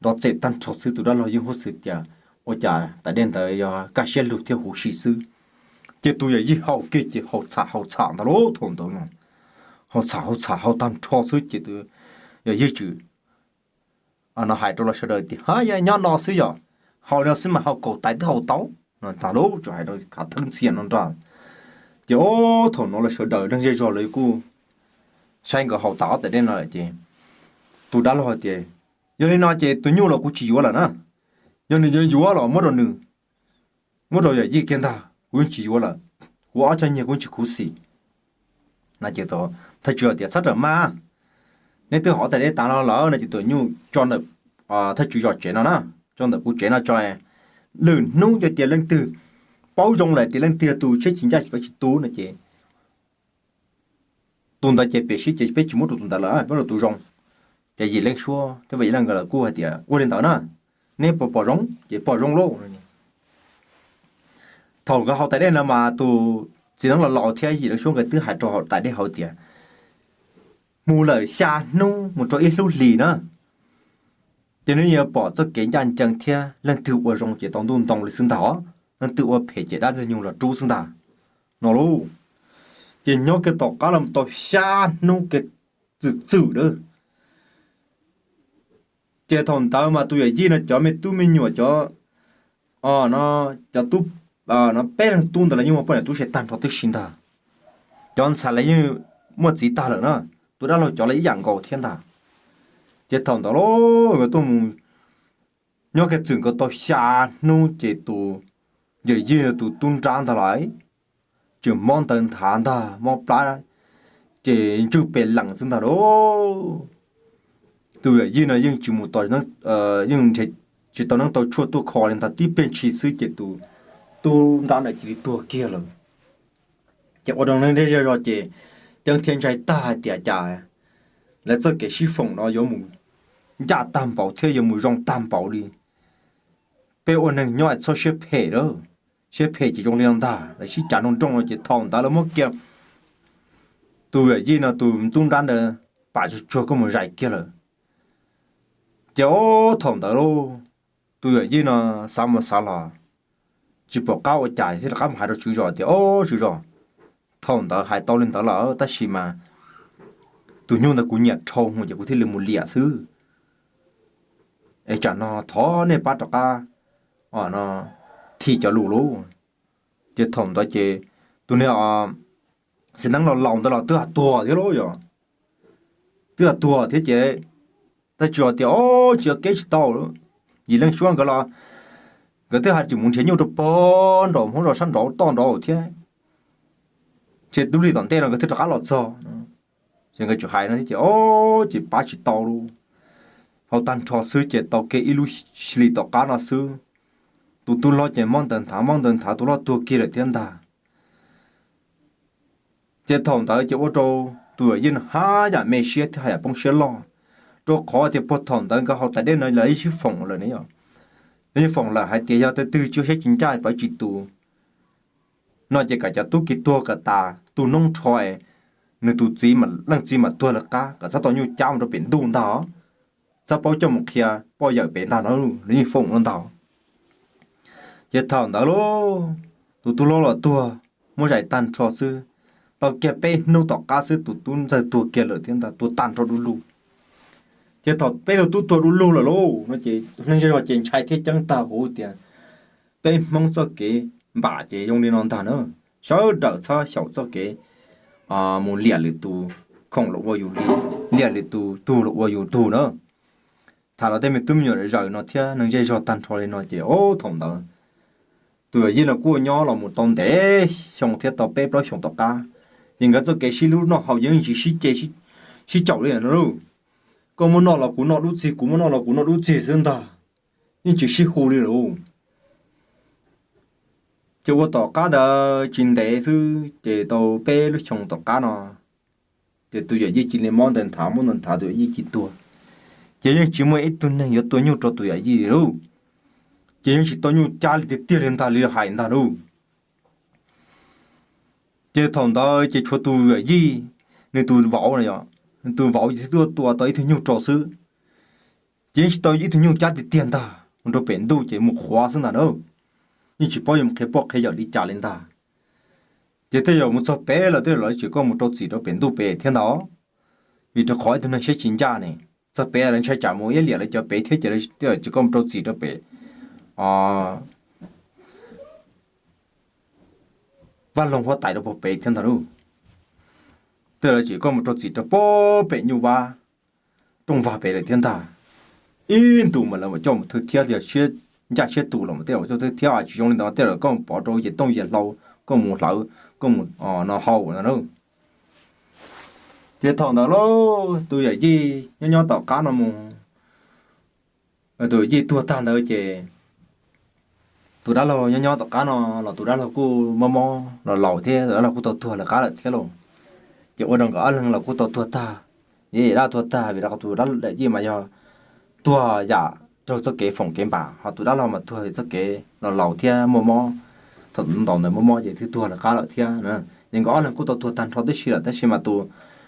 nrov txem tag nrho xwb, tus dab laug yeej huj xwm tias ua cas tais dej ntawd yog kaj siab lug thiab huv si xwb. Ces tus yawm yij haus kiag ces haus txham haus txham ntag lauj. Thaum ntawd no haus txham haus txham haus tag nrho xwb ces tus yawm yij txawm no hais rau lawv sawv daws tias ha, yog nyob no xwb yom, haus no xwb mas haus kaum tais twb haus tau no ntag lauj. Txawm hais rau khav theeb ntxiag no ntag. Ces o, thaum no lawv sawv daws neeg zej zog lawv kuj saib nkawd haus tas ob tais dej no lawm ces tus dab laug hais tias yog li no ces tus nyuj los kuv tsis yuav lawm na, yog nws yuav yuav los muab rau nws, muab rau yawm yij kiag ntag, kuv yeej tsis yuav lawm, kuv ob choj nyiaj kuv tsis khuv xim. No ces thawj tswj hais tias txhob rawm maj, neb twb haus ob tais dej tas no lawm no ces tus nyuj tso ntawm thawj tswv zos tsev no na, tso ntawm kuv tsev no tso. Lwm hnub yog tias leej twg paub zoo lawm tias leej twg yog tus siab tsis ncaj tsis paub tsis tu no ces tus ntawd ces pem sib ces peb tsis muab rau tus ntawd lawm, muab rau tus zoo. Ces Yim Leej Suab thiab Vam Yim Leej nkawd lawv kuj hais tias ua li ntawd na, neb puas pom zoo ces pom zoo lauj. Thaum nkawd haus tais dej no mas tus txiv neeb los laus thiab Yim Leej Suab nkawd twb hais rau haus tais dej hauv tias mus lawm xya hnub mus rau ib hlub hlis na, ces neb yuav pom txoj kev ncaj ncees thiab leej twg ua zoo ces tau ntuj ntoo li xwb ntag, leej twg ua phem ces dab ntxwg nyoog los rub xwb ntag no lauj. Ces nyob kiag tom qab los tau xya hnub kiag txwm txwm lawm. Ces thaum ntawd mas tus yawm yij no cov me tub me nyuam cov, cov tub, peb leeg tub ntawd los yeej muaj poj niam tub se tag nrho tib si ntag. Cov ntxhais los yeej muaj txiv tag lawm na, tus dab laug cov los ib yam nkaus thiab ntag. Ces thaum ntawd nkawd tuaj mus nyob kiag txwm nkawd tau xya hnub ces tus yawm yij tus tub nrab ntag los tseem mob ntawd nthav ntag, mob plab, ces ntswj pes lees xwb ntag lauj. Tus yawm yij no yeej tsis mus, yeej tsis tau neeb tau tshuaj tuaj kho li ntag, tib pliag ntshis xwb ces tus tub nrab ntawd cia li tuag kiag lawm. Ces ua rau neeg zej zog ces ceeb thiab ntshai tag hais tias cas lawv txoj kev sib foom no yuav mus ncaj tag npaum thiab yuav mus zoo tag npaum li. Peb ua neeg nyob es txhob siab phem a, siab phem ces zoo li no ntag. Lawv sib cav nroo nroo no ces thaum ntawd lawv muab kiag tus yawm yij no tus tub nrab ntawd pam tsuag tsuag koj mus zais kiag lawm. Ces ob thaum ntawd lauj, tus yawm yij no xav mus xav los tsis pom qab ua cas thiaj rov qab mus hais rau tswv zos tias, Ob tswv zos, thaum ntawd hais tau li ntawd lawm tab sis mas tus nyuj ntawd kuv nyiam dhau hwv ces kuv thiaj li mus liam xwb. Es tsam no thov nej pab rov qab thim cov lus lauj. Ces thaum ntawd ces tus niag txiv neeb los laus ntawd los twb has tuag thiab lauj, yog twb has tuag thiab ces tab sis tias, Ob, tsis ua kev tsis tau. Yim Leej Suab nkawd los nkawd twb hais tsis mus nrhiav nyuj rau pog nraum hauv zos sab nraud toj nraud thiab, ces lub hli tom ntej no nkawd thiaj rov qab los txog. Ces nkawd tseem hais no thiab ces, Ob, ces pab tsis tau lauj. Hauv tag nrho xwb ces tau kiag ib lub hli tom qab no xwb, tus tub hlob ces mob ntawd nthav mob ntawd nthav tus hlob tuag kiag lawm thiab ntag. Ces thaum ntawd ces ua rau tus yawm yij no haj yam me siab thiab haj yam poob siab loj, rau qhov tias puag thaum ntawd nkawd haus tais dej no lawv yeej sib foom lawm ne, yog lawv yeej foom lawm hais tias yog tus twg tsis ua siab tsis ncaj pab tsis tu no ces kom cov tub kiag tuag kom tas tu noob rho, nws tus txiv, leej txiv mam tuag lawv qab kom txhob tau nyuj cab mus rau pem ntuj ntag, txhob paub coj mus qhia poj yawm pem ntag no, lawv yeej foom no ntag. Ces thaum ntawd lauj, tus tub hlob los tuag, muab zais tag nrho xwb, tau kiag peb hnub tom qab xwb tus tub ntxawg tuag kiag lawm thiab ntag, tuag tag nrho du lug. Ces thaum peb tug tub tuag du lug lawm lauj no ces neeg zej zog ces ntshai thiab ceeb tag huv tias peb Hmoob txoj kev npam ces zoo li no ntag na, sawv daws txhob xyaum txoj kev mus liam lwm tus khoom los ua yus li, liam lwm tus tug los ua yus tug na. Tham los tej me tub me nyuam zaws no thiab neeg zej zog tag nrho li no ces ob thaum ntawd tus yawm yij no kuj nyob los mus tau ntev xyoo thiab tau peb plaub xyoos tom qab, ces nkawd txoj kev sib hlub noj haus yeej tsis sib ce sib caum li no lauj. Koj muab noj los kuv noj dub txig, kuv muab noj los kuv noj dub txig xwb ntag, yeej tsis sib hu li lauj. Ces ua tom qab ntawd tsis ntev xwb ces tau peb lub xyoo tom qab no, ces tus yawm yij cia li mob ntawd nthav mob ntawd nthav tus yawm yij cia li tuag. Ces yeej tsis muaj ib tug neeg yuav tua nyuj rau tus yawm yij li lauj. Ces yeej tsis tau nyuj cab li tiag tiag li ntag li hais ntag lauj. Ces thaum ntawd ces tshuav tus yawm yij, nws tus vauv no, nws tus vauv ces thiaj tuaj tua tau ib tug nyuj rau xwb. Ces yeej tsis tau ib tug nyuj cab tiag tiag ntag, mus rau pem ntuj ces mus qhuav xwb ntag na. Yeej tsis paub yuav mus qhia poj qhia yawm li cas li ntag. Ces tej zaum mus txog pem lawm tej zaum lawv tseem koj mus rau txim rau pem ntuj pem thiab ntag, vim rau qhov ib tug neeg siab tsis ncaj ne, txog pem lawv ntshai tsam mus iab liam lawv cov pem thiab ces tej zaum tseem koj mus rau txim rau pem vaj loog huab tais rau pem thiab ntag lauj. Tej zaum lawv tseem koj mus rau txim rau pem nyuj vab rooj vag pem lawm thiab ntag. Ib ntus mas lawv mam coj mus thwb thiab, yog siab ncaj siab tus los mas tej zaum coj thwb thiab, tsis zoo li ntawd tej zaum koj mus pov rau yias tooj yias hlau, koj mus hlawv, koj mus no haus no na. Ces thaum ntawd lauj tus yawm yij nyob nyob tom qab no mus tus yij tuag tag ntawd ces tus dab laug nyob nyob tom qab no los tus dab laug kuj mob mob los laus thiab, tus dab laug kuj tau tuag lawv qab lawm thiab lauj. Ces ua rau nkawd ob leeg los kuj tau tuag tag. Yij dab tuag tag vim rau qhov tus dab yij mas yog tuag yam raug txoj kev foom kev npam, ho tus dab laug mas tuag txoj kev los laus thiab muaj mob, thaum ntaus ntawd muaj mob ces thiaj tuag lawv qab lawm thiab. Ces nkawd ob leeg kuj tau tuag tag nrho tib si lawm, tab sis mas tus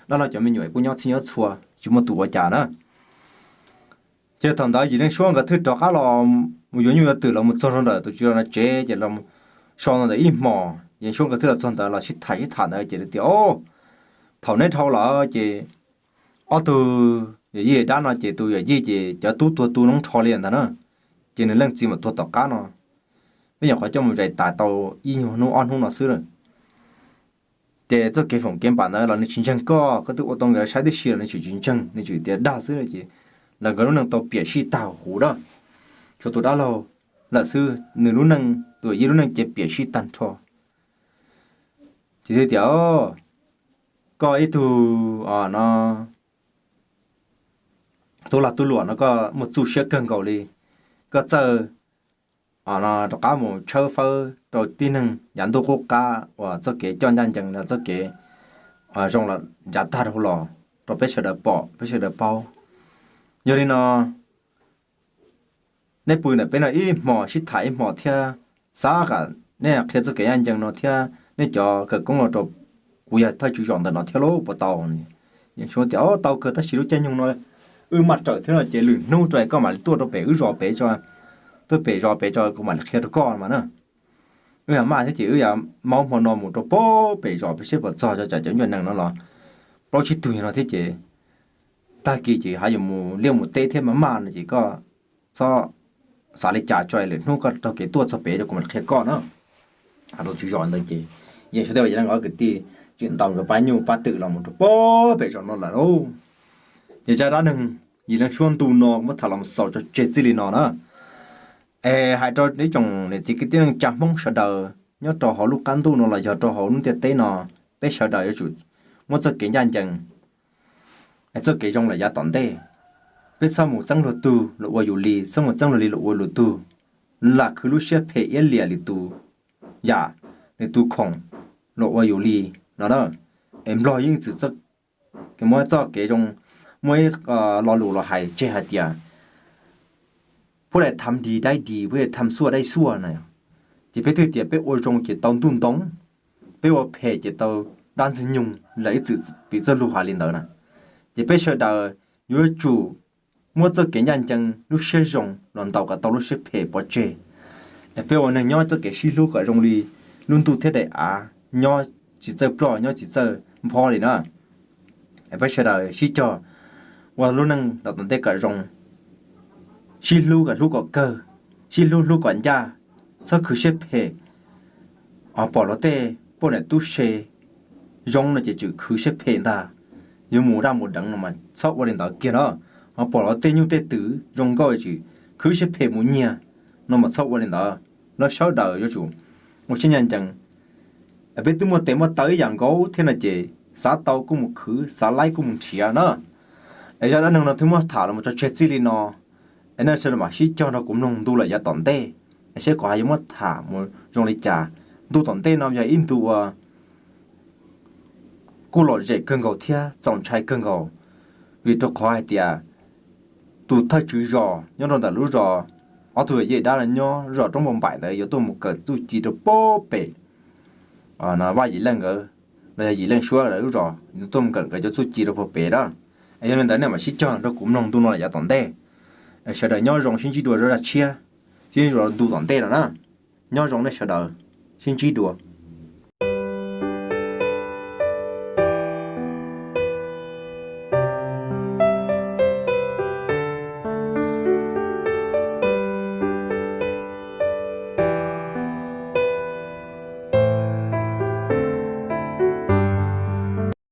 dab laug cov me nyuam kuj nyob txhij nyob txhua, tsis muaj tus ua cas na. Ces thaum ntawd Yim Leej Suab nkawd thiaj rov qab los mus yuav nyuj yuav twm los mus txog rau ntawm tus tsis los no tsev, ces los so ntawm ib hmos, Yim Leej Suab nkawd thiaj los txog ntawd los sib tham sib tham ntawd ces lawv tias, Au, thaum neb dhau lawm ces ob tug yawm yij dab no ces tus yawm yij ces cov tub tuag tu noob nrho li ntag na, ces nws leej txiv mam tuag tom qab no, peb nyuam qhuav coj mus zais tas tau ib nyuag hnub ob hnub no xwb lawm. Ces txoj kev foom kev npam ntawd los nws tsis ntseeg koj, koj twb ua tau nkawd saib tib si los nws tseem tsis ntseeg, nws tseem tias dag xwb no ces lawv nkawd lub neej tau piam sij tag huv da. Tshuav tus dab laug lawm xwb, nws lub neej, tus yij lub neej ces piam sij tag nrho. Ces thiaj tias, Koj ib tug no tub lag tub luam no koj muaj txuj siab kawg nkaus li, koj txawj no rov qab mus tshawb fawb rau tib neeg yav ntuj qub qab uas txoj kev coj ncaj ncees los txoj kev zoo los ncav tag rau los rau peb sawv daws pom peb sawv daws paub. Yog li no neb pw ntawm peb no ib hmos sib tham ib hmos thiab, xav kom nej qhia txoj kev ncaj ncees no thiab nej cov kawm koob no rau kuv yog thawj tswv zos ntawm no thiab lauj puas tau? Yeej Suab tias, Tau kawg, tab sis lub caij nyoog no wb maj rawm thiab no ces lwm hnub rau koj mam li tuaj rau pem wb zos pem tso, tuaj pem zos pem tso kuv mam li qhia rau koj mas na. Wb yog maj thiab ces wb yog maub hmo no mus rau pem zos pem seb puas txog cov cov ncua nees no los plaub tsib tug no thiab ces tag kis ces ho yuav mus liaj mus teb thiab maj maj no ces koj txhob xav li cas tso, lwm hnub koj taug kev tuaj txog pem rau kuv mam li qhia koj na. Rau tswv zos ntawd ces Yeej Suab thiab Yim Leej ob kwv tij tseem ntaus nkawd pab nyuj pab twm los mus rau pem zos no lawm lauj. Ces zaj dab neeg Yim Leej Suab ntu no muab tham los xaus tso tseg txij li no na. Es hais rau ib tsoom niam txiv kwv tij neej tsa Hmoob sawv daws nyob rau hauv lub qab ntuj no los yog rau hauv lub ntiaj teb no, peb sawv daws yuav tsum muab txoj kev ncaj ncees, txoj kev zoo lawm yav tom ntej. Peb txhob mus txeeb luag tug los ua yus li, txhob mus txeeb luag li los ua luag tug, lam khwv lub siab phem iab liam lwm tus yam, lwm tus khoom los ua yus li no na. Es Nplog yeej txwm muab txoj kev zoo, muaj ib lo lus los hais tseg hais tias ผู้ใดทำดีได้ดี ผู้ใดทำชั่วได้ชั่ว na. Ces peb twb tias peb ua zoo ces tau ntuj ntoo, peb ua phem ces tau dab ntxwg nyoog, lawv ib txwm piv txoj lus hais li ntawd na. Ces peb sawv daws yuav tsum muab txoj kev ncaj ncees, lub siab zoo los ntaus kom tau lub siab phem pov tseg. Es peb ua neeg nyob txoj kev sib hlub kom zoo li lub ntuj thiab daim av, nyob tsis txawj ploj nyob tsis txawj nphob li na. Es peb sawv daws sib cog ua lub neej los tom ntej kom zoo, sib hlub kom hlub kom kawg, sib hlub hlub kom ncaj, txhob khwv siab phem. Ho pom luag tej poj niam tub se zoo no ces tseem khwv siab phem ntag, yuav mus daj mus deev no mas txhob ua li ntawd kiag na. Ho pom luag tej nyuj tej twm zoo nkauj tseem khwv siab phem mus nyiag no mas txhob ua li ntawd. Lawv sawv daws yuav tsum ua siab ncaj ncees. Peb twb muaj tes muaj taw ib yam nkaus thiab no ces xav tau kuj mus khwv, xav laib kuj mus nrhiav na. Es zaj dab neeg no twb muab tham los mus tso tseg txij li no. Es nej sawv daws mam sib cog nrog kuv mloog ntu lawm yav tom ntej, es seb kuv ho yuav muab tham mus zoo li cas. Ntu tom ntej no yog ib ntu uas kuj lom zem kawg nkaus thiab txaus ntshai kawg nkaus, vim rau qhov hais tias tus thawj tswv zos nyob rau ntawm lub zos, ob tug yawm yij dab no nyob zos roob npau npaim ntawd yuav tuaj mus kawm txuj ci rau pem Vaj Yim Leej nkawd, los yog Yim Leej Suab lawv lub zos, yuav tuaj mus kawm nkawd cov txuj ci rau puag pem na. Es yog li ntawd nej mam sib cog nrog kuv mloog ntu no lawm yav tom ntej. Sawv daws nyob zoo, sib ntsib dua zaj tshiab, sib ntsib dua ntu tom ntej no na. Nyob zoo nej sawv daws, sib ntsib dua.